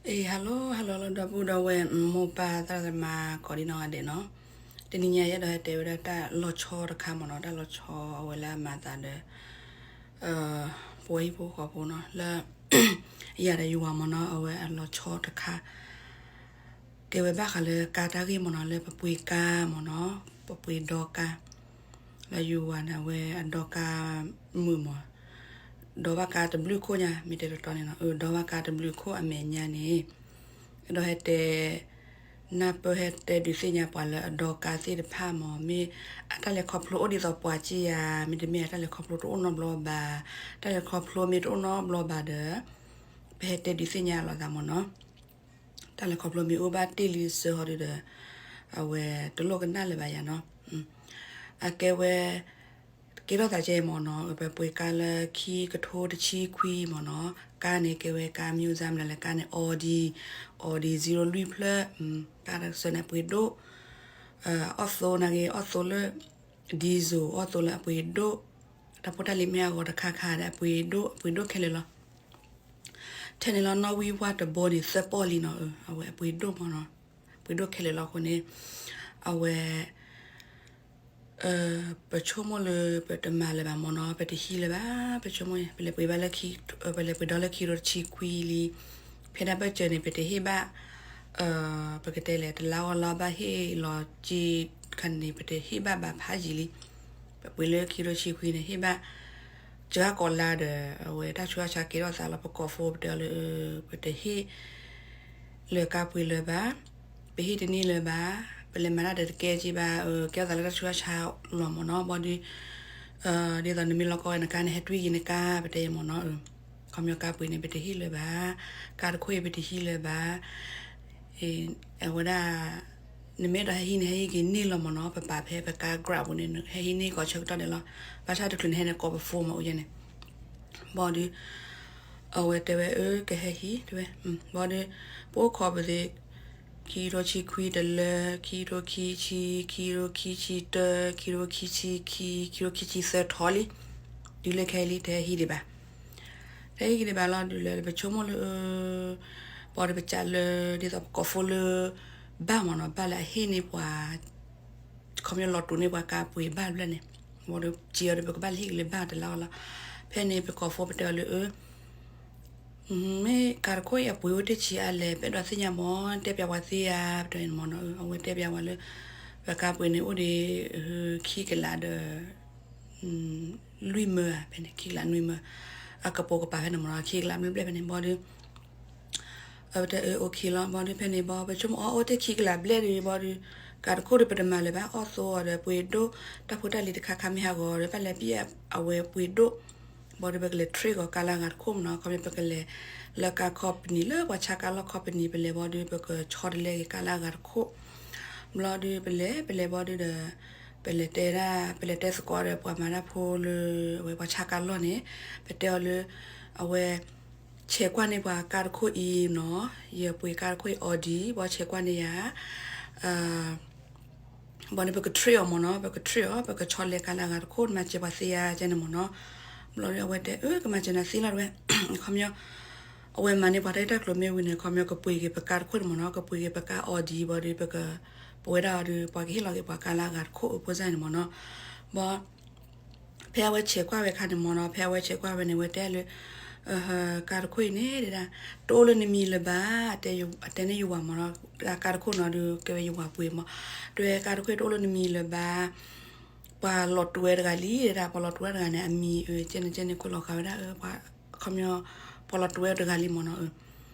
အ့ hello hello လၢဒီပုၢ်ဒီဝဲၢ် မိၢ်ပၢ်သရၣ်သမါကိးဒံနီၢ်ဂၤဒဲးနီၤ, တနံၤညါယအဲၣ်ဒိးဟဲတဲဝဲဒၣ်တၢ်လီၤဆီတခါမ့ၢ်နီၤ, တၢ်လီၤဆီအဝဲလၢအမၤသးဒီး ပဝဲဟံၣ်ဖိဃီဖိနီၤ, လၢ ယၤဒီးယဝၤမ့ၢ်နီၤ, အဝဲအလီၤဆီတခါ ကဲဝဲဘၣ်ဃးလၢကါတၢ်ဂ့ၢ်မ့ၢ်နီၤ, လၢပပှ့ၤကါမ့ၢ်နီၤ, ပပှ့ၤဒီကါ လၢယဝၤန့ၣ် အဝဲအဒီကါမုာ်မး, ဒီဘၣ်ကါတဘျုးခိၣ်ညါ မ့ၢ်တဲတတီန့ၣ်နီၤ, ဒီဘၣ်ကါတဘျုးခိၣ်အမဲာ်ညါန့ၣ်, အဲၣ်ဒိးဟဲတဲ နၢ်ပၢၢ်ဟဲတဲဒုးသ့ၣ်ညါပှၤလၢအဒီကါသ့ၣ်တဖၣ်မး, မ့ၢ်အတၢ်လဲၤခီဖျိအိၣ်ဒ်သိးပှၤက့ယၤ, မ့တမ့ၢ်အတၢ်လဲၤခီဖျိတအိၣ်နီတဘျီဘၣ်, တၢ်လဲၤခီဖျိမ့ၢ်တအိၣ်နီတဘျီဘၣ်ဒီး ပဟဲတဲဒုးသ့ၣ်ညါလိာ်သးမ့ၢ်နီၤ, တၢ်လဲၤခီဖျိမ့ၢ်အိၣ်ဘၣ်တ့ၢ်လံစၢဟီဒုဒီး အဝဲတလိၣ်ကနၣ်လၢၤဘၣ်ယၤနီၤ, အကဲဝဲ ကဲထီၣ်သးကဲမ့ၢ်နီၤ, ပပှ့ၤကါလၢခံကထိတဆံခွံမ့ၢ်နီၤ, ကါန့ၣ်ကဲဝဲကါမံၤစၢ်မနုၤလဲၣ်, ကါန့ၣ် Audi, Audi zero လွံၢ်ဖျၢၣ်, ကါတစၢန့ၣ်အပှ့ၤဒိၣ်, အီၣ်သိနာ်က့ အီၣ်သိလၢ diesel အီၣ်သိလၢအပှ့ၤဒိၣ်, တၢ်ဖိတၢ်လံၤမ့ၢ်အဂီၤတခါခါဒီးအပှ့ၤဒိၣ်, အပှ့ၤဒိၣ်ခဲလၢာ်လီၤ. ထဲန့ၣ်လီၤ နီၣ်ဝံဝၢ်တဘိန့ၣ် သၢပီၢ်လံနီၤ, အဝဲအပှ့ၤဒိၣ်မ့ၢ်နီၤ, ပှ့ၤဒိၣ်ခဲလၢာ်လီၤအဃိန့ၣ်, အဝဲ ပဆိကမိၣ်လၢပတမၤလၢၤဘၣ်မ့ၢ်နီၤ, ပတဟံးလၢၤဘၣ်, ပဆိကမိၣ် ပလဲၤပှ့ၤဘၣ်လၢ ပလဲၤပှ့ၤဒီးလၢခံကထိတဆံခွံလံ, ဖဲဒၣ်ဘၢၣ်စၢၤန့ၣ် ပတဟ့ၣ်ဘၣ်, ပကတဲလဲၣ် တလါဂီၤလါဘၣ်ဟ့ၣ်လီၤက့ခါန့ၣ် ပတဟ့ၣ်ဘၣ်ဘၣ်ဖးယံာ်လံ, ပပှ့ၤလၢခံကထိတဆံခွံန့ၣ် ဟ့ၣ်ဘၣ် စှၤကိးလါဒီး အဝဲတၢ်ဆူးတၢ်ဆါကဲထီၣ်သးလီၤ, ပကိးဖိပတဲအီၤလၢ ပတဟ့ၣ် လၢကါပှ့ၤလၢၤဘၣ်, ပဟ့ၣ်တန့ၢ်လၢၤဘၣ်, ပလဲၤမၤတၢ်ဒီးတကဲက့ဘၣ်, ကဲထီၣ်သးလၢတၢ်ဆူးတၢ်ဆါလီၤမ့ၢ်နီၤ, ဘၣ်ဒီး ဒ်သိးနမ့ၢ်လီၤကီဝဲနကါန့ၣ် ဟဲတွံၢ်က့ၤနကါ ပတဲအီၤမ့ၢ်နီၤ, ခီပညီကါပှ့ၤန့ၣ် ပတဟ့ၣ်လၢၤဘၣ်, ကါတခိၣ်အံၤပတဟံးလၢၤဘၣ်, အဝဲဒၣ် နမ့ၢ်အဲၣ်ဒိးဟဲဟံးန့ၣ် ဟဲဟံးက့ၤန့ၢ်လီၤမ့ၢ်နီၤ, ပပာ်ဖဲပကါ Grab ပူၤန့ၣ် ဟဲဟံးန့ၢ်ကိးဆၢကတီၢ်ဒဲးလီၤ, ဘၣ်ဆၣ်တချုးန့ၣ် ဟဲန့ၣ်ကိးပဖိမ့ၢ်အိၣ်ယဲန့ၣ် ဘၣ်ဒီး အဝဲတဲဝဲ အၢ ကဟဲဟံး တဲဝဲ, ဘၣ်ဒီး ပအိၣ်ခိးပသ့ ခံကထိတဆံခွံတလၢ, ခံကထိခံဆံ, ခံကထိခံဆံတၢ, ခံကထိခံဆံခံ, ခံကထိခံဆံသၢထီၣ်လံ, တုၤလၢခဲအံၤလံ တဟဲဟံးဒံးဘၣ်, တဟဲဟံးက့ၤဒံးဘၣ်လီၤ, ဒုးလဲၤပဆိကမိၣ်လၢ ဘၣ်ဒီးပစးလၢ ဒ်သိးပကိးဖိလၢ ဘၣ်မ့ၢ်နီၤ, ဘၣ်လၢအဟ့ၣ်န့ၢ်ပှၤ ခီပညီလီၤတူာ်န့ၢ်ပှၤကါပှ့ၤဘၣ်ဖျၢၣ်န့ၣ်, ဘၣ်ဒီးစံးအီၤဒီး ပကဘၣ်လဲၤဟံးက့ၤလၢၤဘၣ်တလါအီၤလီၤ, ဖဲန့ၣ် ပကိးဖိပတဲအီၤလၢ အၢ မ့ၢ်ကါတခိၣ်အံၤအပှ့ၤအိၣ်တ့ၢ်ဆံးအါလဲၣ်, ပအဲၣ်ဒိးသ့ၣ်ညါမ့ၢ် တဲပၠးပှၤသ့ဧါ ပတဲမ့ၢ်နီၤ, အဝဲတဲပၠးဝဲလၢ ပကါပှ့ၤန့ၣ်အိၣ်ဒံး ခံကလးဒီး လွံၢ်မၢဧါ, ဖဲန့ၣ် ခံကလးနွံမၢ, အကပိာ်ကပၤဖဲန့ၣ်မ့ၢ်နီၤ, ခံကလးဘျဲၣ်ဘျဲၣ်ဖဲန့ၣ် ဘၣ်ဒီး အဝဲတဲအၢ OK လီၤ, ဘၣ်ဒီးဖဲန့ၣ် ဘၣ်ပဆိကမိၣ်အီၤ အိၣ်တ့ၢ်ခံကလးဘျဲၣ်ဒီး ဘၣ်ဒီး ကါတခိၣ်ဒီးပတမၤလၢၤဘၣ်, အီၣ်သိအီၤဒီးပှ့ၤဒိၣ်, တၢ်ဖိတၢ်လံၤတခါခါမ့ၢ်ဟးဂီၤဒီး ဘၣ်လဲၤပံၢ် အဝဲပှ့ၤဒိၣ်, ဘၣ်ဒီးပကလဲၤ trade ဂီၤကါလၢအဂၤတခိၣ်မ့ၢ်နီၤ, ခီပညီပကလဲၤ လၢကါခီပနံၣ် လၢပှၤဆါကါလီၢ်ခီပနံၣ် ပလဲၤဘၣ်ဒီး ပကဆီတလဲက့ၤကါလၢအဂၤတခိၣ်, ဘျီဒီးပလဲၤ ပလဲၤဘၣ်ဒီးဒီး ပလဲၤတဲဒၣ် ပလဲၤတဲသကိးဒီးပှၤမၤတၢ်ဖိလၢ အဝဲပှၤဆါကါလီၢ်န့ၣ်, ပတဲအီၤလၢ အဝဲ ဆဲးကွၢ်န့ၢ်ပှၤကါတခိၣ်အံၤနီၤ, ယပှ့ၤကါတခိၣ်အံၤ Audi ဘၣ်ဆဲးကွၢ်န့ၢ်ယၤ ဘၣ်ဒီးပက trade အီၤမ့ၢ်နီၤ, ပက trade အီၤ ပကဆီလဲကါလၢအဂၤတခိၣ် နမၤစၢၤပှၤသ့ဧါ ကဲန့ၣ်မ့ၢ်နီၤ, ဘျီဒီးအဝဲတဲ အၢ ကမၤစၢၤနၤသ့လီၤ တဲဝဲ, ခီပညီ အဝဲမၤန့ၢ်ပှၤတၢ်ဂ့ၢ်တၢ်ကျိၤမ့ၢ်ဝံၤန့ၣ် ခီပညီကပှ့ၤက့ၤပကါတခိၣ်န့ၣ်မ့ၢ်နီၤ, ကပှ့ၤက့ၤပကါ Audi ဘၣ်ဒီး ပက ပဝဲဒၣ်အီၤဒီး ပှၤကဟ့ၣ်လီၤက့ၤပှၤကါလၢအဂၤတခိၣ်အဖိစၢ်န့ၣ်မ့ၢ်နီၤ, ဘၣ် ဖဲအဝဲဆဲးကွၢ်ဝဲအခါန့ၣ်မ့ၢ်နီၤ, ဖဲအဝဲဆဲးကွၢ်ဝဲန့ၣ် အဝဲတဲလၢ ကါတခိၣ်အံၤန့ၣ်ဒၣ် တအိၣ်လၢနမံၤလၢၤဘၣ်, အတဲန့ၢ်ယဝၤမ့ၢ်နီၤ, ကါတခိၣ်နီၤဒီး ကဲဝဲယဝၤပှ့ၤမး, တဲကါတခိၣ်အံၤတအိၣ်လၢနမံၤလၢၤဘၣ်, ပှၤလီၤတူာ်ဝဲတဂၤလံဒၣ်, ပှၤလီၤတူာ်ဝဲတဂၤန့ၣ် အမံၤ ကဲန့ၣ်ကဲန့ၣ် ကွဲးလီၤဃာ်ဝဲဒၣ် ခီပညီ ပှၤလီၤတူာ်ဝဲတဂၤလံမ့ၢ်နီ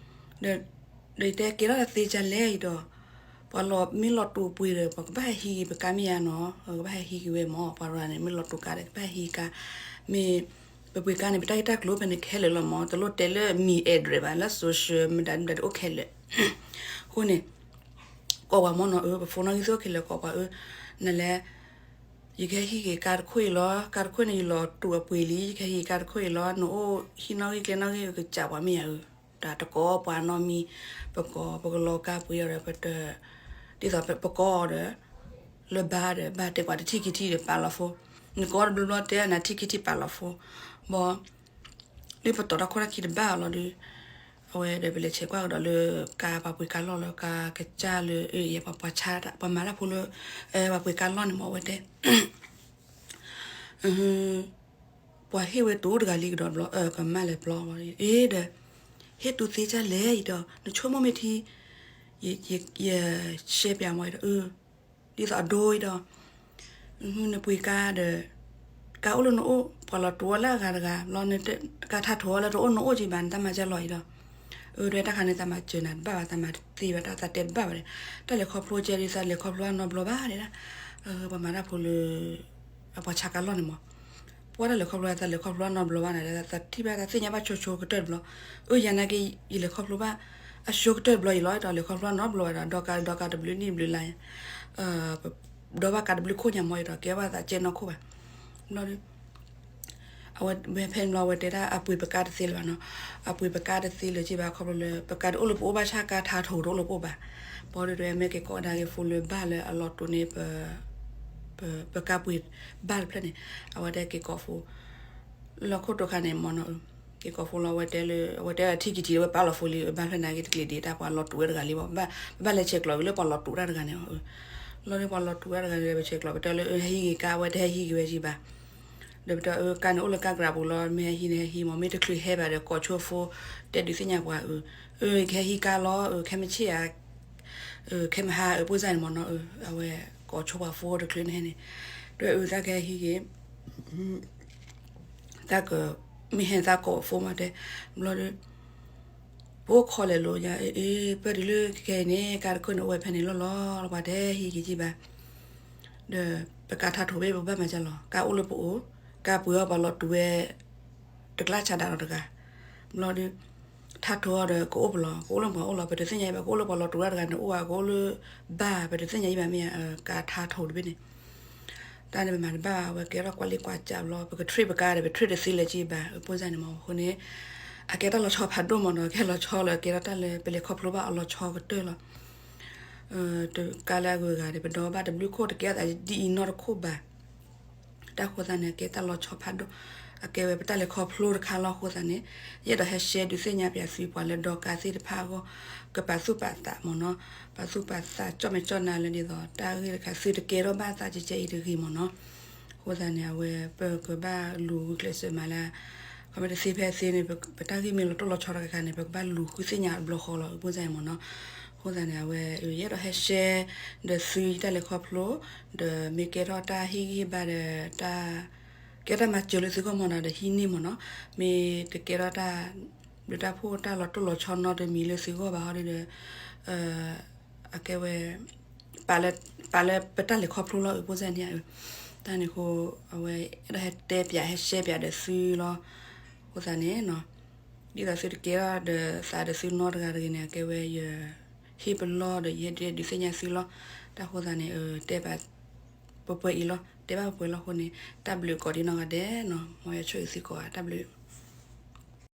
ၤ, ဒီးယတဲကဲထီၣ်သးသ့ဒ်လဲၣ်အံၤဒီး ပှၤလီၤမ့ၢ်လီၤတူာ်ပှ့ၤဒီး ပှၤကဘၣ်ဟဲဟံးက့ၤပကါမ့ၢ်ဧါနီၤ, ကဘၣ်ဟဲဟံးက့ၤဝဲမး, ပှၤတဂၤန့ၣ် မ့ၢ်လီၤတူာ်ကါဒီး ကဘၣ်ဟဲဟံးကါ, မ့ၢ် ပပှ့ၤကါန့ၣ် ပတၢ်ဂ့ၢ်တၢ်ကျိၤဖဲန့ၣ်ခဲလၢာ်လီၤမး, တလိၣ်တဲလၢမံၤ address ဘၣ်, လၢ social media မ့ၢ်ဒၣ်တအိၣ်ခဲလၢာ်, အဃိန့ၣ် ကိးပှၤမ့ၢ်နီၤ, အၢ ပ phone နီၣ်ဂံၢ်သ့ၣ်အိၣ်ခဲလၢာ် ကိးပှၤ အၢ နလဲၤ ယကဟဲဟံးက့ၤကါတခိၣ်အံၤလီၤ, ကါတခိၣ်န့ၣ် ယလီၤတူာ်အပှ့ၤလံ, ယကဟဲဟံးကါတခိၣ်အံၤလီၤ, နအိၣ်ဟံၣ်နီၣ်ဂံၢ်ကျဲနီၣ်ဂံၢ် ကစးပှၤမ့ၢ်ဧါ, အၢ တၢ်တကိးပှၤနီတမံၤ, ပကိး ပကလီၤကါပှ့ၤအီၤဒီး ပတ ဒ်သိးပကိးအီၤဒီး လၢဘါဒီး ဘါတဲပှၤတထံၣ်ခံထံၣ်ဒီးပာ်လီၤ phone, နကိးတဘျီဘျီတဲနၤထံၣ်ခံထံၣ်ပာ်လီၤ phone, ဘၣ် ဒ်ပတီၢ်တၢ်ခိၣ်တၢ်ခံတဘၣ်အီၤလီၤဒီး အဝဲဒီးပလဲၤဆဲးကွၢ်ကဒီးလၢ ကါပှၤပှ့ၤကါလီၢ်လၢကါကစၢ်လၢ ယဲပှၤပှၤဆါ ပှၤမၤတၢ်ဖိလၢ ပှၤပှ့ၤကါလီၢ်န့ၣ်မ့ၢ် အဝဲတဲ ပှၤဟ့ၣ်ဝဲတူတဂၤလံကဒီးဘျီ ကမၣ်လဲၤဘျီဘၣ် အ့ဒီး ဟ့ၣ်တူသ့ကၢ်လဲၣ်အံၤဒီး နဆိကမိၣ်မ့ၢ်ထံ ယရှဲပၠးမီၤအံၤဒီး ဒ်သိးအဒိအံၤဒီး နပှ့ၤကါဒီး ကါအိၣ်လၢနအိၣ် ပှၤလီၤတူာ်အီၤလၢအဂၤတဂၤ ဘျီ ကါထါထိးအီၤလၢတအိၣ်နအိၣ်ကံဘၣ် နတၢ်မၤကၢ်လီၤအံၤဒီး အၢ ဒ်တၢ်ခါန့ၣ် သးမၤစၢၤနၤတဘၣ်ဘၣ် သးမၤတသ့ဘၣ် တၢ်သးတဲတဘၣ်ဘၣ်ဒီး တၢ်လဲၤခီဖျိကဲဒ်သးလဲၤခီဖျိအနီတဘျီဘၣ်ဒဲဒၣ် ပှၤမၤတၢ်ဖိလၢ အပှၤဆါကါလီၢ်န့ၣ်မး ပှၤတၢ်လဲၤခီဖျိသးလဲၤခီဖျိအနီတဘျီဘၣ်န့ၣ်ဒီး သးထံၣ်ဘၣ်တၢ်သ့ၣ်ညါဘၣ်ဆိဆိကတၢၢ်တဘျီ အၢ ယၤနာ်က့ ယလဲၤခီဖျိဘၣ် အဆိကတၢၢ်တဘျီအံၤလီၤ ဒီးလဲၤခီဖျိအနီတဘျီဘၣ်ဒီး ဒီကါဒီကါတဘျုးနံၣ်တဘျုးလါ ဒီးဘၣ်ကါတဘျုးခိၣ်ညါမီၤအံၤဒီး ကဲဘၣ်သးကဲနီၢ်ခိၣ်ဘၣ် ဘျီဒီး အဝဲဖဲန့ၣ်ဘျီ အဝဲတဲဒၣ်အပှ့ၤပကါတသ့လၢၤဘၣ်နီၤ, အပှ့ၤပကါတသ့လၢၤက့ဘၣ် ခီဖျိလၢ ပကါတအိၣ်လၢပအိၣ်ဘၣ်ဆၣ် ကါထါထိးတအိၣ်လၢပအိၣ်ဘၣ်, ဘျီဒီး မ့ၢ်က့ၤကိးဒၣ်က့ၤ phone လၢဘၣ်လၢအလီၤတူာ်န့ၣ် ပကါပှ့ၤဘၣ်တဖျၢၣ်န့ၣ် အဝဲတဲက့ၤကိး phone လၢခိၣ်တိခါန့ၣ်မ့ၢ်နီၤ, က့ၤကိး phone လီၤ အဝဲတဲလၢ အဝဲတဲလၢထံကံၤထံး အဝဲပာ်လီၤ phone လံ ဘၣ်ဖျၢၣ်နာ်က့တကျံၤဒံး တၢ်ပှၤလီၤတူာ်ဝဲတဂၤလံဘၣ်, ဘၣ်လဲၤဆဲးကျိးဝံၤလၢပှၤလီၤတူာ်တၢ်တဂၤန့ၣ်, လီၤဒီးပှၤလီၤတူာ်တၢ်တဂၤန့ၣ် ပဆဲးကျိး ပတဲလၢ ဟဲဟံးက့ၤကါ အဝဲတဟဲဟံးက့ၤဝဲကံဘၣ်, ဒီးပတဲ ကါန့ၣ်အိၣ်လၢကါကရၢပူၤလီၤ မ့ၢ်ဟဲဟံးန့ၣ်ဟဲဟံးမး မ့ၢ်တချုးဟဲဘၣ်ဒီး ကိးဆိဖိတဲဒုးသ့ၣ်ညါပှၤ အၢ ကဟဲဟံးကါလီၤ ခဲမုၢ်ဆ့ၣ်ဧါ ခဲမုၢ်ဟါ အၢ ပိၢ်စၢ်န့ၣ်မ့ၢ်နီၤ, အဝဲကိးဆိပှၤဖိတချုးန့ၣ်ဟဲန့ၣ်, ဒီးအၢ သးကဟဲဟံးက့ၤ သးက မ့ၢ်ဟဲသးကိး phone မးတဲ, ဘျီဒီး ပအိၣ်ခိးလဲၤလိာ်ညါ အ့ ပၢၢ်တုၤလၢခဲအံၤန့ၣ် ကါတခိၣ်န့ၣ် အိၣ်ဝဲဖဲန့ၣ်လီၤလီၤ ပှၤတဟဲဟံးက့ၤကံဘၣ်, ဒီးပကါထါထိးဘ့ၣ် ပဘၣ်မၤစၢၤလီၤ ကါအိၣ်လၢပအိၣ်, ကါပှ့ၤအီၤပှၤလီၤတူာ်ဝဲ တကျါဆးဒးဒီးတဂၤ, ဘျီဒီး ထါထိးအီၤဒီးကအိၣ်ပလီၤ ကအိၣ်လၢပှၤအိၣ်လီၤ ပတသ့ၣ်ညါအံၤဘၣ် ကအိၣ်လၢပှၤလီၤတူာ်တၢ်တဂၤန့ၣ်အိၣ်ဧါ ကအိၣ်လၢ ဘၣ် ပတသ့ၣ်ညါအံၤဘၣ်မ့ၢ်ဧါ ကါထါထိးတဘ့ၣ်န့ၣ် တၢ်န့ၣ်ပမၤတဘၣ် အဝဲကဲထီၣ်ကွၢ်လံကွၢ်စးဘျီ ပက train ပကါဒီး ပ train တသ့လၢၤကံဘၣ် အၢ ပိၢ်စၢ်န့ၣ်မ့ၢ် အဃိန့ၣ် အကဲတၢ်လီၤဆီဖးဒိၣ်မ့ၢ်နီၤ ကဲလီၤဆီလၢကဲထီၣ်တၢ်လၢ ပလဲၤခီဖျိဘၣ်အလီၤဆီကတၢၢ်လီၤ တကါလၢအဂုၤအဂၤဒီး ပဒီဘၣ်တဘျုးခိၣ် တကဲအသးဒ်အံၤနီတခိၣ်ဘၣ်, တၢ်ဃိသတးန့ၣ် အကဲတၢ်လီၤဆီဖးဒိၣ်, အကဲဝဲပတၢ်လဲၤခီဖျိတခါလီၤ အဃိသတးန့ၣ် ယအဲၣ်ဒိးဟဲရှဲဒုးသ့ၣ်ညါပၠးသုပှၤလၢဒီကါသ့ၣ်တဖၣ်အဂီၢ်, ကပာ်သူၣ်ပာ်သးမ့ၢ်နီၤ, ပာ်သူၣ်ပာ်သးကၠီၣ်မဲာ်ကၠီၣ်နါလၢဒ်သိး တၢ်ဂ့ၢ်တခါ သုတကဲထီၣ်ဘၣ်သးကဲကဲအံၤတဂ့ၤမ့ၢ်နီၤ, အဃိသတးန့ၣ် အဝဲပကဘၣ်လူၤဂုာ်ကျဲးစၢးမးလၢ ခီမ့ၢ်တသ့ဖဲသ့န့ၣ် ပတၢ်ဂ့ၢ်မ့ၢ်လီၤတိၢ်လီၤဆီတခါခါန့ၣ် ပကဘၣ်လူၤဃုသ့ၣ်ညါဘျီဃီလီၤ အၢ ပိၢ်စၢ်အံၤမ့ၢ်နီၤ, အဃိသတးန့ၣ် အဝဲ ယအဲၣ်ဒိးဟဲရှဲ ဒီးသုယတၢ်လဲၤခီဖျိ, ဒီးမ့ၢ်ကဲထီၣ်တၢ်ဟ့ၣ်ဂံၢ်ဟ့ၣ်ဘါဒီး တၢ် ကဲတၢ်မၤစၢၤလၢသုဂီၢ်မ့ၢ်နီၤ ဒီးဟံးန့ၢ်မ့ၢ်နီၤ, မ့ၢ်တကဲထီၣ်တၢ် ဘျုးတၢ်ဖှိၣ်တၢ်လီၤတိၢ်လီၤဆီနီတမံၤလၢသုဂီၢ်ဘၣ်ဟီဒီး အကဲဝဲ ပာ်လၢ ပာ်လၢပတၢ်လဲၤခီဖျိလီၤ အၢ ပိၢ်စၢ်န့ၣ်, တၢ်န့ၣ်အဃိ အဝဲအဲၣ်ဒိးဟဲတဲပၠးဟဲရှဲပၠးဒီးသုလီၤ, အဃိသတးန့ၣ် ဒ်သိးသုတကဲထီၣ်ဒီးသးဒီးသုနီတဂၤတဂ့ၤန့ၣ် အကဲဝဲယ ဟ့ၣ်ပလီၢ်ဒီးယဟ့ၣ်ဒုးသ့ၣ်ညါသုလီၤ, တၢ်အဃိသတးန့ၣ် တဲဘၣ်ပှဲၤပှဲၤအံၤလီၤ တဲဘၣ်ပှဲၤပှဲၤလီၤအဃိန့ၣ် တၢ်ဘျုးကိးဒံနီၢ်ဂၤဒဲးနီၤ မ်ယွၤဆိၣ်ဂ့ၤသုကိးဂၤ တၢ်ဘျုး